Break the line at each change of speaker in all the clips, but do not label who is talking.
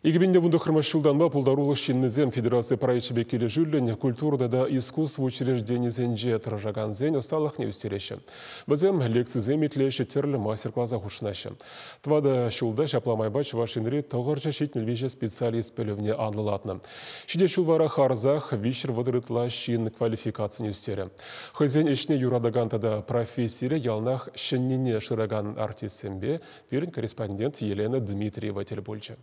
2019 ҫултанпа пултарулӑх ҫыннисем федераци проекчӗпе килӗшӳллӗн культура тата искусство учрежденисенче тӑрӑшакансен ӑсталӑхне ӳстереҫҫӗ. Вӗсем лекцисем итлеҫҫӗ, тӗрлӗ мастер-класа хутшӑнаҫҫӗ. 4 ҫулта ҫапла майпа Чӑваш Енри 973 специалист пӗлӗвне анлӑлатнӑ. Ҫитес ҫул вара харӑсах 330 ытла ҫын квалификацине ӳстерӗ. Хӑйсен ӗҫне юратакан тата профессире яланах ҫӗннине шыракан артистсемпе пирӗн корреспондент Елена Дмитриева тӗл пулчӗ.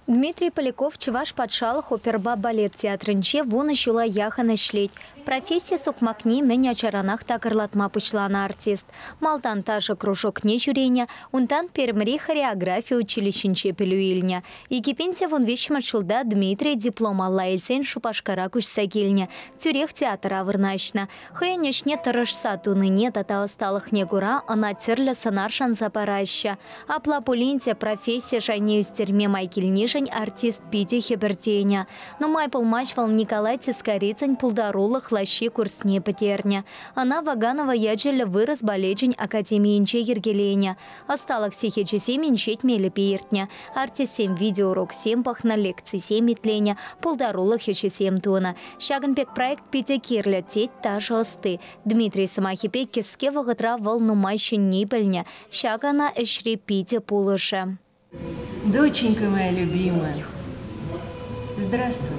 Дмитрий Поляков Чӑваш патшалӑх оперӑпа балет театрӗнче 10 ҫула яхӑн ӗҫлет. Професси сукмакне мӗн ачаранах такӑрлатма пуҫланӑ артист. Малтан ташӑ кружокне ҫӳренӗ, унтан Пермьри хореографи училищинче пӗлӳ илнӗ. 2013 ҫулта Дмитрий диплом алла илсен Шупашкара куҫса килнӗ. Тӳрех театра вырнаҫнӑ. Хӑйӗн ӗҫне тӑрӑшса тунине тата ӑсталӑхне кура ӑна тӗрлӗ сӑнар шанса параҫҫӗ. Апла пулин те професси шайне ӳстерме май килнишӗн артист питӗ хӗпӗртенӗ. Нумай пулмасть вӑл Николай Цискоридзен пултарулӑх лаҫҫи курсне пӗтернӗ. Ӑна Ваганова ячӗллӗ вырӑс балечӗн академийӗнче йӗркеленӗ. Ӑсталӑх сехечӗсем инҫет мелӗпе иртнӗ. Артистсем видеоуроксем пӑхнӑ, лекцисем итленӗ, пултарулӑх ӗҫӗсем тунӑ. Ҫакӑн пек проект питӗ кирлӗ, тет ташӑ ӑсти. Дмитрий сӑмахӗпе кӗске вӑхӑтра вӑл нумай ҫӗнни пӗлнӗ. Ҫакӑ ӑна ӗҫре питӗ пулӑшӗ.
Доченька моя любимая, здравствуй.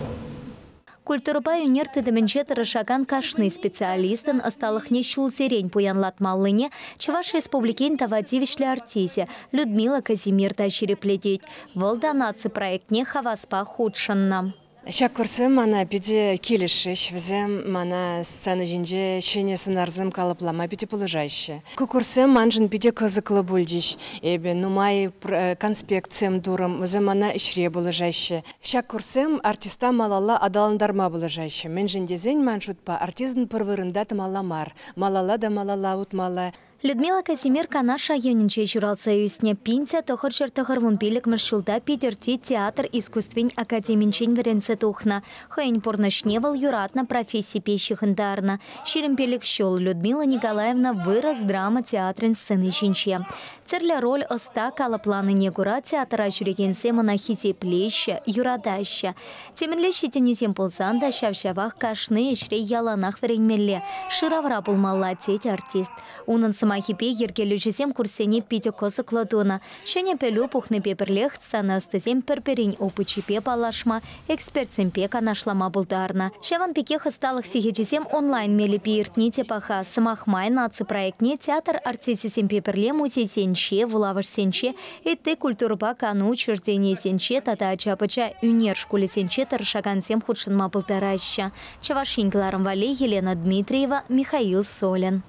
Культурӑпа ӳнер тытӑмӗнче тӑрӑшакан кашни специалистӑн ӑсталӑхне ҫулсерен пуянлатмаллине Чӑваш Республикин тава тивӗҫлӗ артисчӗ Людмила Казимир та ҫирӗплетет. Вӑл та наци проектне хаваспа хутшӑннӑ.
Ҫак курссем мана питӗ килӗшрӗҫ. Вӗсем мана сцена ҫинче ҫӗнӗ сӑнарсем калӑплама питӗ пулӑшаҫҫӗ. Ку курссем маншӑн питӗ кӑсӑклӑ пулчӗҫ. Эпӗ нумай конспектсем турӑм, вӗсем мана ӗҫре пулӑшаҫҫӗ. Ҫак курссем артиста малалла аталантарма пулӑшаҫҫӗ. Мӗншӗн тесен ман шутпа артистӑн пӗр вырӑнта тӑмалла мар, малалла та малалла утмалла.
Людмила Казимир Канаш районӗнче ҫуралса ӳснӗ. 1995 ҫулта Питӗрти театр искусствин академинчен вӗренсе тухнӑ. Хӑйӗн пурнӑҫне вӑл юратнӑ профессипе ҫыхӑнтарнӑ. 25 ҫул Людмила Николаевна вырӑс драма театрӗн сцени ҫинче. Тӗрлӗ роль ӑста калӑпланине кура театра ҫӳрекенсем ӑна хисеплеҫҫӗ, юратаҫҫӗ. Темӗнле ҫитӗнӳсем пулсан та ҫав-ҫавах кашни ӗҫре яланах вӗренмелле, шыравра пулмалла, тет артист. Унӑн сӑмахӗпе йӗркелӳҫӗсем курссене питӗ кӑсӑклӑ тунӑ. Ҫӗнӗ пӗлӳ пухнипе пӗрлех сцена ӑстисем пӗр-пӗрин опычӗпе паллашма, экспертсемпе канашлама пултарнӑ. Ҫавӑн пекех ӑсталӑх сехечӗсем онлайн мелӗпе иртни те паха. Сӑмах май наци проектне театр артисчӗсемпе пӗрле музейсенче, вулавӑшсенче, ытти культурӑпа кану учрежденийӗсенче тата ача-пӑча ӳнер шкулӗсенче тӑрӑшакансем хутшӑнма пултараҫҫӗ. Чӑваш Ен кӑларӑм валли Елена Дмитриева, Михаил Солин.